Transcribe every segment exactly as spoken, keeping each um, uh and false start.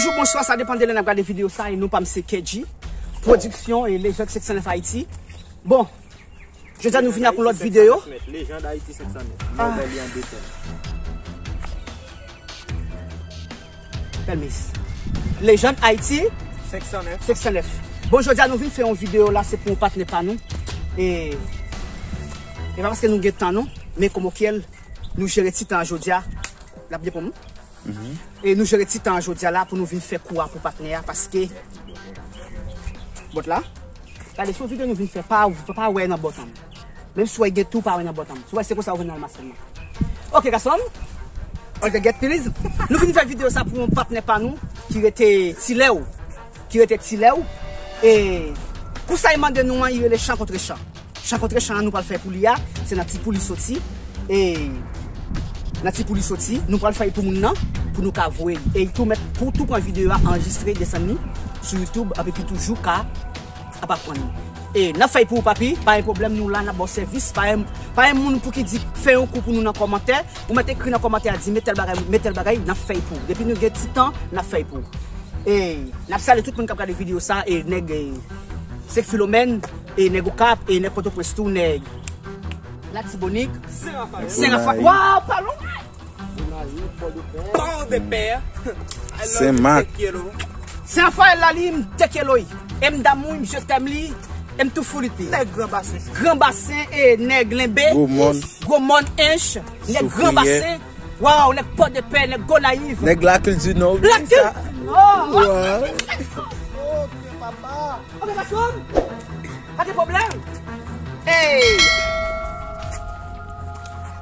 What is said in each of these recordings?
Bonjou, bonswa, sa depann de lè n ap gade videyo sa, e non pa m se Kedji, pwodiksyon e Lejand senk san nèf Ayiti. Bon, jodi a nou vin ak yon lòt videyo. Lejand Ayiti senk san nèf. Ah. Mwen wè li an de tèm. Pèmis. Lejand Ayiti senk san nèf. Senk san nèf. Bon, jodi a nou vin fè yon videyo la, se pou yon patnè pa nou. E, e pa paske nou gen tan non, men kòm okyèl, nou jere ti tan an jodi a. L ap byen pou nou. E nou jere ti tan an jodi a la pou nou vin fè kou a pou patnè a, paske bòt la. Gade, se yon videyo nou vin fè, pa, pa wè nan bòt an. Menm si w wè gen tou, pa wè nan bòt an. Si w wè se konsa ou vin nan masanm nan. Ok, gason. Ok, get please. Nou vin fè videyo sa pou yon patnè pa nou ki rete Tilèw. Ki rete Tilèw. E pou sa y mande nou an, y rele Chan kontre Chan. Chan kontre Chan an nou pral fè pou li a, se nan Ti Pou li soti. E nan Ti Pou li soti, nou pral fè pou moun nan, pou nou ka voye l. E tou mèt, pou tou pran videyo a, anrejistre, desann li sou YouTube, epi ki toujou ka ap aprann li. E n ap fè pou ou, papi, pa gen pwoblèm, nou la, n ap ba w sèvis, pa gen, pa gen moun pou ki di fè yon kou pou nou nan kòmantè, ou mèt ekri nan kòmantè a, di, "Men tèl bagay, men tèl bagay," n ap fè pou ou. Depi nou gen ti tan, n ap fè pou ou. E n ap salye tout moun k ap gade videyo sa, e nèg, e, Sek Filomèn, e nèg Okap, e nèg Pòtoprens tou, nèg Latibonit, Sen Rafayèl. Sen Rafayèl. Gonayiv. Waw, pa lwen. Gonayiv, Pòdepè. Pòdepè. I love you, Sen Mak. Te quiero. Sen Rafayèl la, li, m te quiero. E m d'amour, m je t'aime li, e m tou foulit li. Nèg Gran Basen. Gran Basen, e nèg Lenbe. Gwo Mòn. Gwo Mòn, Ench. Nèg Gran Basen. Waw, nèg Pòdepè, nèg Gonayiv. Nèg Lakil di Nò, wi, Lakil sa. Di Nò. Waw. Ok, papa. Ok, gason. Pa gen pwoblèm. Hey!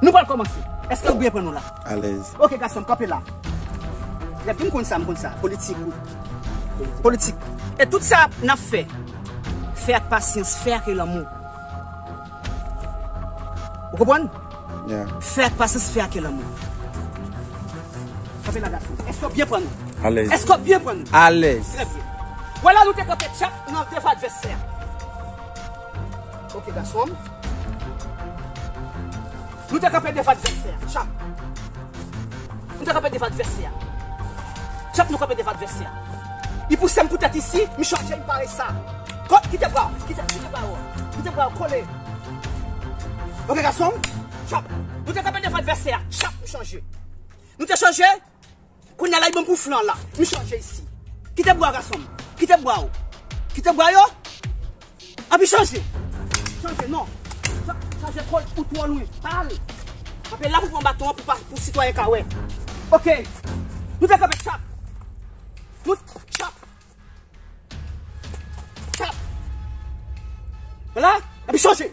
Nou pral kòmanse. Èske w byen pran nou la? Alèz. Ok, gason, kanpe la. Lè m konn sa, m konn sa. Politik, wi. Politik. E tout sa n ap fè, fè ak pasyans, fè ak lanmou. Ou konprann? Yeah. Fè ak pasyans, fè ak lanmou. Kanpe la, gason. Èske w byen pran nou? Alèz. Èske w byen pran nou? Alèz. Trè byen. Vwala, nou te kanpe tchap nan devan advèsè a. Ok, gason. Nou te kanpe devan advèsè a. Tchap. Nou te kanpe devan advèsè a. Tchap, nou kanpe devan advèsè a. Li pouse m poutèt isi, m chanje, m pare sa. Kò, kite bra, kite, kite bra yo. Kite bra yo, kole. Ok, gason. Tchap. Nou te kanpe devan advèsè a. Tchap, m chanje. Nou te chanje. Kounye a la, li ban m pou flan la. M chanje isi. Kite bwa, gason m. Kite bwa yo. Kite bwa yo. Anpi chanje. Chanje, non. Cha-, chanje kòl ou twò lwen. Pa ale. Kanpe la pou pran baton an pou pa, pou sitwayen ka wè. Ok. Nou te kanpe tchap. Nou tchap. Tchap. Vwala. Epi chanje.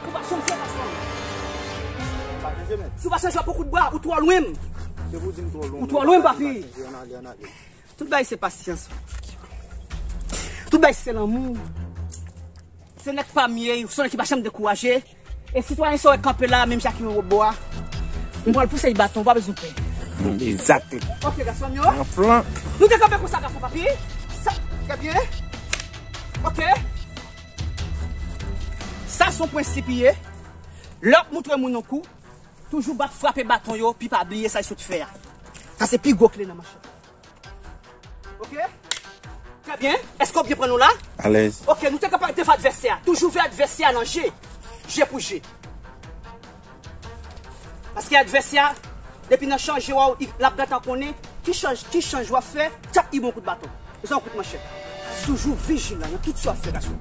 Ou pa chanje, pa chanje. Pa chanje, men. Si w pa chanje, w ap pran kout bwa, ou twò lwen. Se pou di m twò lwen. Ou twò lwen, papi. Pa chanje, ann ale, ann ale. Tout bagay se pasyans. Tout bagay se lanmou. Se nèg pa m ye, se nèg ki pa janm dekouraje. E sitwayen sa w wè kanpe la, menm jan ak yon wobo a, m pral pouse l baton, pa bezwen pè. Egzakte. Ok, gason m yo. An flan. Nou te kanpe konsa, gason papi. Sa, trè byen. Ok. Sa se yon prensip li ye. Lè w ap montre moun yon kou, toujou bat, frape baton yo, pi pa bliye sa y sot fè a. Sa se pi gwo kle nan manchèt. Ok? Trè byen. Èske w byen pran nou la? Alèz. Ok, nou te kanpe devan advèsè a. Toujou vè advèsè a nan je. Je pou je. Paske advèsè a, depi nan chanje w, l ap gentan konnen ki chanj, ki chanj w ap fè, tchap, li ba w kout baton. Ou sa yon kout manchèt. Toujou vijilan nan tout sa w ap fè, gason.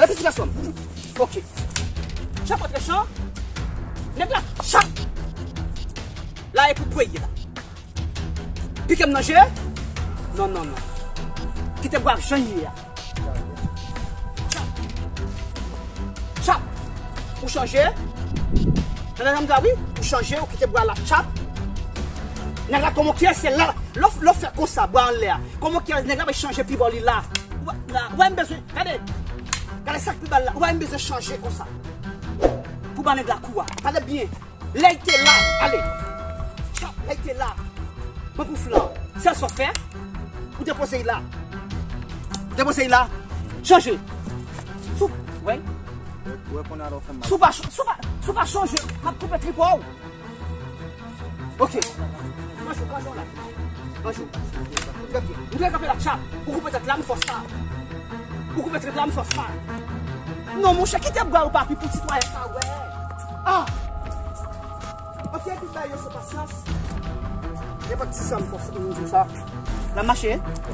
Repiti, gason. Ok. Tchap, antre chan. Nèg la, tchap. La e pou kweye la. Pike m nan je? Non, non, non. Kite bwa jan l ye a. Tchap. Tchap. Ou chanje? Tande sa m di a wi? Ou chanje, ou kite bwa la tchap. Nèg la kòman ki se la. Lè w, lè w fè konsa, bwa anlè a. Kòman ki nèg la bay chanje pi bò li la. Ou wè, la, ou wè m bezwen, gade. Gade sa k pi ba l la. Ou wè m bezwen chanje konsa. Pou ba nèg la kou a. Gade byen. Lè l te la, ale. Tchap, lè l te la. Mwen pou flan. Sèl sa w fè, ou depoze l la. Ou depoze l la. Chanje. Sou, wè. Wè, kounye a la w fè m mal. Sou pa, sou pa, sou pa chanje, m ap koupe tripò w. Ok. Manje w, manje w la. Anjou. Trè byen. M te kanpe la, tchap. Ou koupe tèt la, m fè w sa. Ou koupe tèt la, m fè w sa. Non, monchè, kite bwa yo, papi, pou sitwayen sa wè. Ah! Ok, epi bay yo se pasyans. Nenpòt ti sa m fè w sa. L ap mache?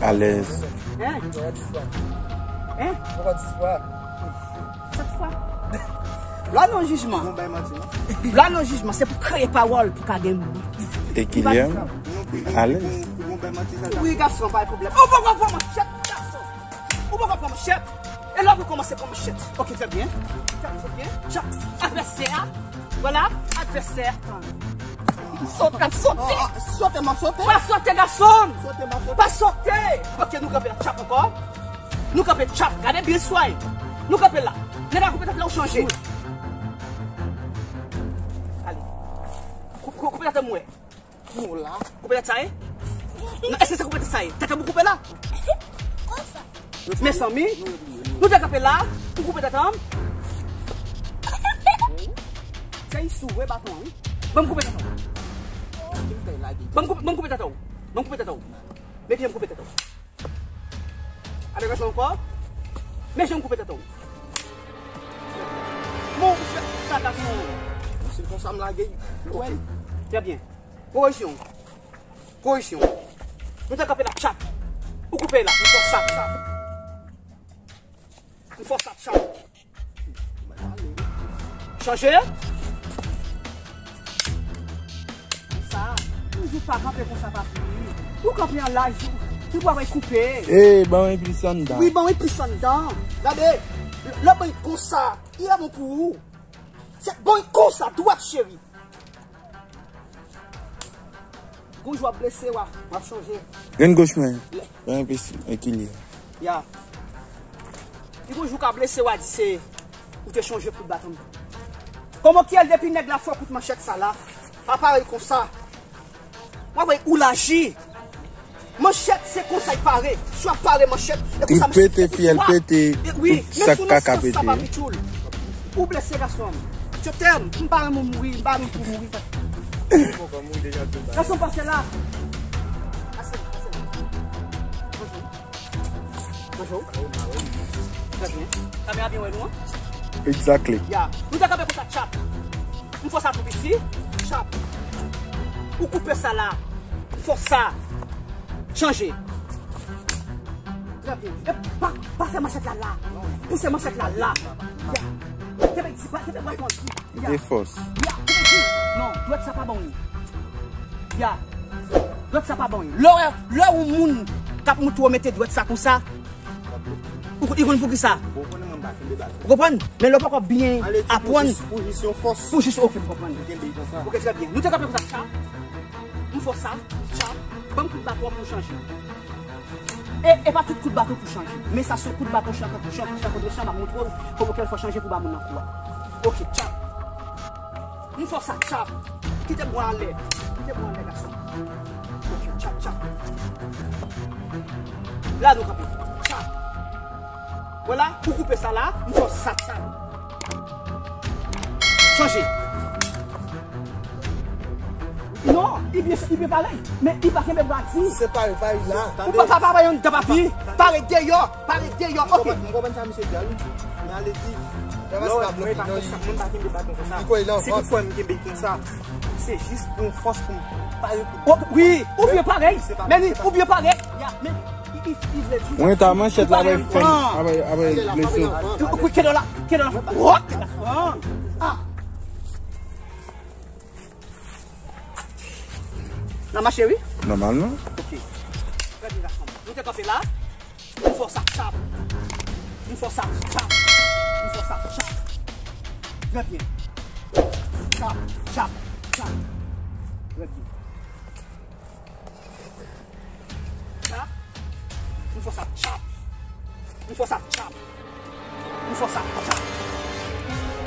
Alèz. Hein? Hein? Sèt fwa. Lwa nan jijman. Lwa nan jijman, se pou kreye pawòl pou ka gen. Ekilibre. Alèz. Wi, gason, pa gen pwoblèm. Ou poko pran manchèt, gason. Ou poko pran manchèt. E lè w kòmanse pran manchèt. Ok, trè byen. Trè byen. Advèsè a. Vwala, advèsè a. Sote, m ap sote. Sote, m ap sote. Pa sote, gason. Sote, m ap sote. Pa sote. Ok, nou kanpe la, tchap ankò. Nou kanpe, tchap. Gade byen, sitwayen. Nou kanpe la. Nèg la koupe tèt la, ou chanje. Ale. Kou-, kou-, koupe tèt mwen. Koupe tèt sa ye? Non, èske se koupe tèt sa ye? Tèt mwen koupe la? Mezanmi, nou te kanpe la, ou koupe tèt an m. Se isou, wi, baton an, wi. Ban m koupe tèt an w. Ban m koupe, ban m koupe tèt an w. Ban m koupe tèt an w. Men byen m koupe tèt an w. Atè gason ankò. Men jan m koupe tèt an w. Bon, ou fè sa gason. Se konsa m lage l. Ou wè l? Trè byen. Korèksyon. Korèksyon. Nou te kanpe la, tchap. Ou koupe la, m fè w sa, tchap. M fè w sa, tchap. Chanje. Sa, toujou pa kanpe konsa, papi. Ou kanpe an laj, ou, ou pa wè koupe. Ey, ban mwen plis anndan. Wi, ban mwen plis anndan. Gade, lè mwen konsa, li bon pou ou. Se bon konsa, dwat, cheri. Gon jou w ap blese, w a, w ap chanje. Grenn goch mwen. Lè. Mwen plis ekilibre. Ya. Li gon jou w ka blese, w a di se ou te chanje kout baton. Kòman ki el depi nèg la fè kout manchèt sa la? Pa parèy konsa. W ap wè ou laji. Manchèt se konsa y pare. Si w ap pare manchèt, e konsa manchèt pete, fiyèl pete, wi, tout sak kaka pete. Ou blese gason m. Tchotèm, m pa renmen w mouri, m pa renmen pou mouri. Gason pase la. Pase, pase la. Bonjou. Bonjou. Trè byen. Kamera byen wè nou an? Exactly. Ya. Nou te kanpe konsa, tchap. M fè w sa tou piti. Tchap. Ou koupe sa la. M fè w sa. Chanje. Trè byen. E pa, pase manchèt la la. Pouse manchèt la la. Ya. Kenbe di, kenbe bwa konsa. Ya. Gen fòs. Ya, kenbe di. Non, dwèt sa pa bon wi. Ya. Dwèt sa pa bon wi. Lè, lè yon moun k ap montre w mete dwèt sa konsa, ou, li konn poukisa. Ou konprann? Men lè w poko byen aprann. Pou jis, pou jis, ok, m konprann. Ok, trè byen. Nou te kanpe konsa, tchap. M fè w sa, tchap. Ban m kout baton pou chanje. E, e pa tout kout baton pou chanje. Men sa se kout baton chan, chan, chan kontre chan, m ap montre w kòman w fè chanje pou ba moun nan kou a. Ok, tchap. M fè w sa, tchap. Kite bwa anlè. Kite bwa anlè, gason. Ok, tchap, tchap. La nou kanpe. Tchap. Vwala, ou koupe sa la, m fè w sa, tchap. Chanje. Non, li byen, li byen parèy, men li pa kenbe bwa di. Se parèy, parèy la. Ou pa, pa, pa, pa yon dan papi. Parèy deyò, parèy deyò. Ok. M konprann sa misye di a wi. Men ale di, lè w wè mwen pa fè sa, mwen pa kenbe baton konsa. Si toutfwa m kenbe konsa, se jis pou yon fòs pou m pare pou. Wi, ou byen parèy. Men ou byen parèy. Ya, men Mwen ta manchèt la bay fèn, bay, bay blese. Ou kite la, kite la. Ah. N a mache wi. Nòmalman. Ok. Trè byen, gason. Nou te kanpe la. M fè w sa tchap. M fè w sa tchap. M fè w sa tchap. Trè byen. Tchap, tchap, tchap. Trè byen. Tchap. M fè w sa tchap. M fè w sa tchap. M fè w sa tchap.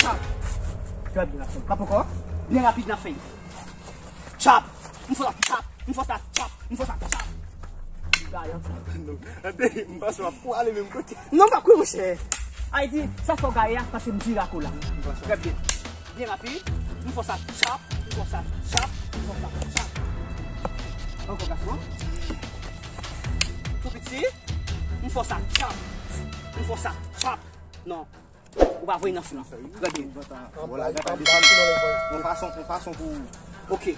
Tchap. Trè byen, gason. P ap ankò. Byen rapid, n a fini. Tchap. M fè w sa tchap. M fè w sa tchap. M fè w sa tchap. Gayan sa. Non, m panse w ap prale menm kote. Non, m pa kouri, monchè. Ayiti, sa fè w gaye a, paske m vire akola. Trè byen. Byen rapid. M fè w sa tchap, m fè w sa tchap, m fè w sa tchap. Ankò gason. Tou piti. M fò sa tchap. M fò sa tchap. Non. Ou pa voye nan fou. Gade. Yon fason, yon fason pou. Ok.